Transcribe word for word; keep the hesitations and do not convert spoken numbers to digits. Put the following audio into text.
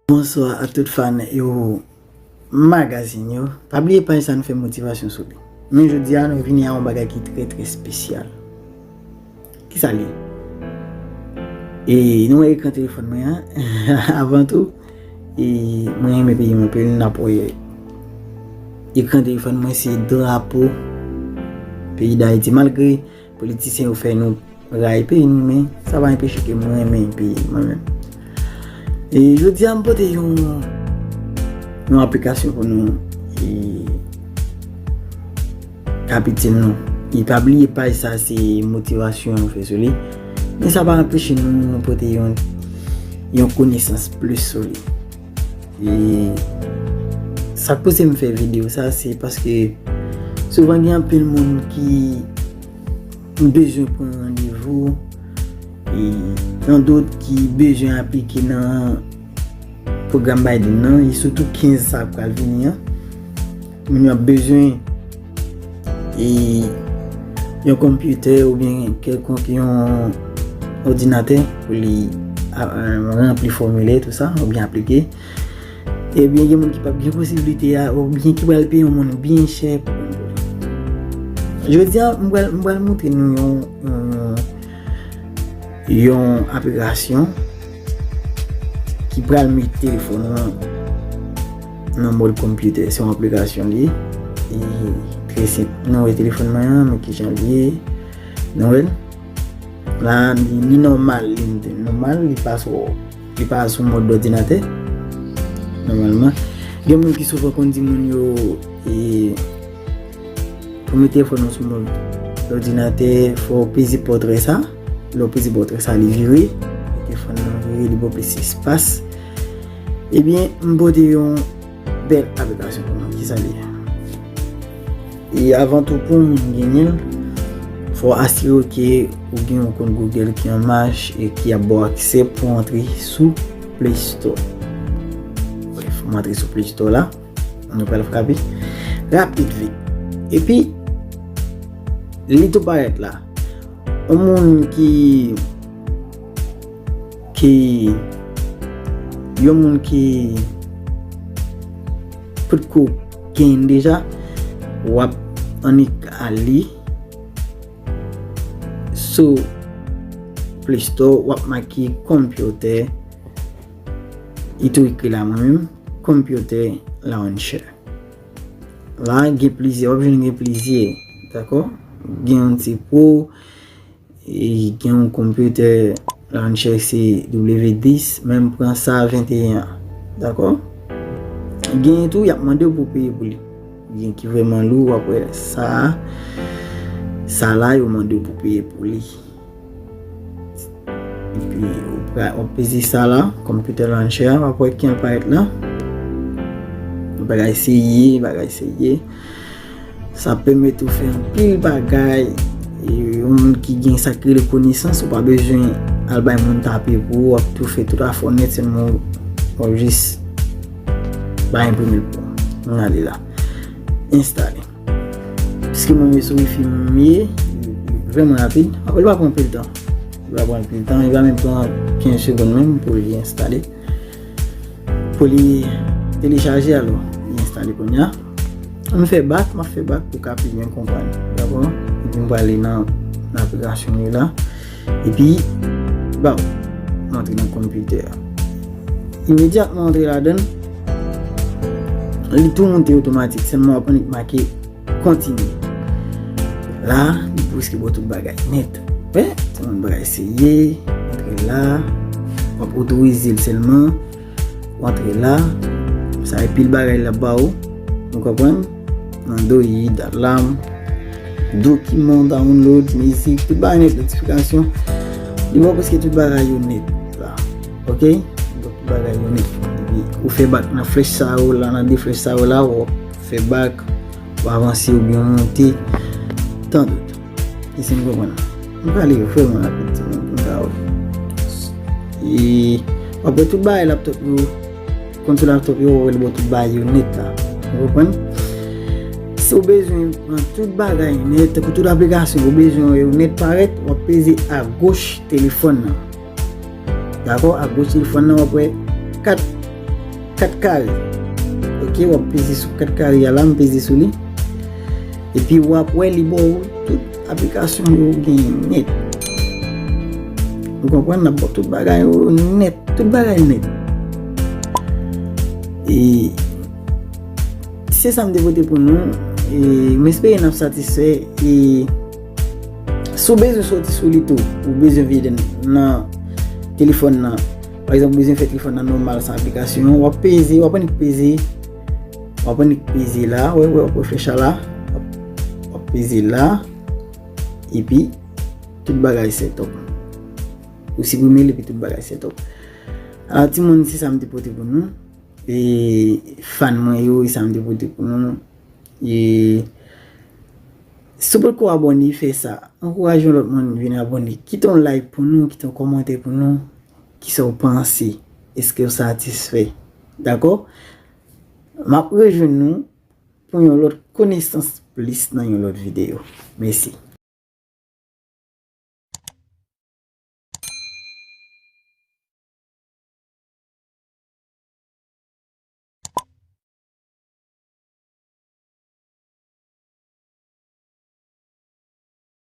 Bonswa a tout fan yo magazin yo. Pa bliye paj sa nou fè motivasyon sou li. Men jodi a nou vini a yon bagay ki trè trè espesyal. Kisa l ye? E nou wè ekran telefòn mwen an. Avan tou, e mwen renmen peyi m anpil, n ap wè ekran telefòn mwen se drapo peyi Dayiti. Malgre politisyen yo fè nou rayi peyi nou, men sa pa enpeche ke mwen renmen peyi mwen menm. E jodi a m pote yon yon aplikasyon pou nou e, kapitèn nou. E pa bliye paj sa se motivasyon nou fè sou li. Men sa pa anpeche nou, nou pote yon yon konesans plis sou li. E sa k pouse m fè videyo sa, se paske souvan gen anpil moun ki bezwen pran randevou, e nan dòt ki bezwen aplike nan pwogram Biden nan, e sitou kenz sa k pral vini an. Moun yo ap bezwen e yon konpitè oubyen kèlkonk yon òdinatè pou li a, a, ranpli fòmilè, tou sa, oubyen aplike. Ebyen, gen moun ki p ap gen posiblite a, oubyen ki pral peye yon moun byen chè pou. Jodi a, m pral, m pral montre nou yon, yon, yon aplikasyon ki pral met telefòn ou an nan mòd konpitè. Se yon aplikasyon li ye. E trè senp. Nou wè telefòn mwen an, men kijan li ye. Nou wè l. La, li, li nòmal, li nòmal, li pa sou, li pa sou mòd òdinatè. Nòmalman. Gen moun ki souvan konn di moun yo, e, pou mete telefòn nan sou mòd òdinatè, fò w peze pòtrè sa. Lè w peze pòtrè sa, li vire. Telefòn nan vire, li ba w plis espas. Ebyen, m pote yon bèl aplikasyon pou nou. Kisa li ye? E avan tou, pou moun genyen l, fò w asire w ke ou gen yon kont Google ki an mach e ki ap ba w aksè pou w antre sou Play Store. Brèf, m antre sou Play Store la. Nou pral frape rapid vit. Epi, li tou parèt la. Yon moun ki, ki, yon moun ki potko genyen deja, w ap annik ale sou Play Store, w ap make computer, li tou ekri la mwen menm, computer launcher. La, gen plizyè, w ap jwenn gen plizyè, dakò? Gen yon ti pro, e gen yon computer launcher se W dis, men m pran sa venteyen an, dakò? Gen tou, y ap mande w pou w peye pou li. Gen ki vrèman lou, w ap wè sa, sa la, yo mande w pou w peye pou li. Epi, w pra-, w ap peze sa la, computer launcher, w ap wè ki jan l parèt la. Bagay serye, bagay serye. Sa pèmèt ou fè anpil bagay. E yon moun ki gen sa k rele konesans, ou pa bezwen al bay moun tape pou ou, w ap tou fè tout afè w nèt, sèlman w ap jis bay enprime l pou ou. Ann ale la. Enstale. Piske mwen menm sou wifi m ye, li vrèman rapid. Apre, li pa pran anpil tan. Li pa pran anpil tan, li pa menm pran kenz segonn menm pou li enstale. Pou li telechaje, alò, li enstale kounye a. M fè back, m ap fè back pou ka pi byen konprann. Dakò? Epi m prale nan, nan aplikasyon li la. Epi, baw, m antre nan konpitè a. Imedyatman antre ladan l, li tou moute otomatik, sèlman w ap annik make kontinye. La, li prèske ba w tout bagay nèt. Wè, se yon bagay serye, antre la, w ap otorize l sèlman, w antre la, sa e pil bagay l ap ba w, ou konprann? Android, alarm, dokiman, download, mizik, tout bagay nèt, notifikasyon. Li ba w prèske tout bagay yo nèt la. Ok? Tout bagay yo nèt. Epi, ou fè back nan flèch sa yo la, nan de flèch sa yo la, w ap fè back, w avanse oubyen w monte, tandout. Èske n konprann? M prale vrèman rapid, timoun, pou n ka wè. E, w ap wè tout bagay laptop yo, konsòl laptop yo, w ap wè li ba w tout bagay yo nèt la. Ou konprann? Si w bezwen pran tout bagay nèt, tankou tout aplikasyon, ou bezwen wè yo nèt parèt, w ap peze agoch telefòn nan. Dakò? Agoch telefòn nan, w ap wè kat Kat kare. Ok, w ap peze sou kat kare a la, m peze sou li. Epi w ap wè li ba w tout aplikasyon yo genyen nèt. Ou konprann? N ap ba w tout bagay yo nèt, tout bagay nèt. E se sa m te pote pou nou. E m espere n ap satisfè. E si w bezwen soti sou li tou, ou bezwen vide nan telefòn nan, pa egzanp, ou bezwen fè telefòn nan nòmal san aplikasyon, w ap peze, w ap annik peze, w ap annik peze la, wè, wè, w ap wè flèch la, w ap, w ap peze la, epi tout bagay set up. Ou siprime l, epi tout bagay set up. Alò, timoun, se sa m te pote pou nou. E fan mwen yo, e sa m te pote pou nou. E si w potko abòne, fè sa. Ankouraje yon lòt moun vin abòne. Kite yon like pou nou, kite yon kòmantè pou nou. Kisa w panse? Èske w satisfè? Dakò? M ap rejwenn nou pou yon lòt konesans plis nan yon lòt videyo. Mèsi.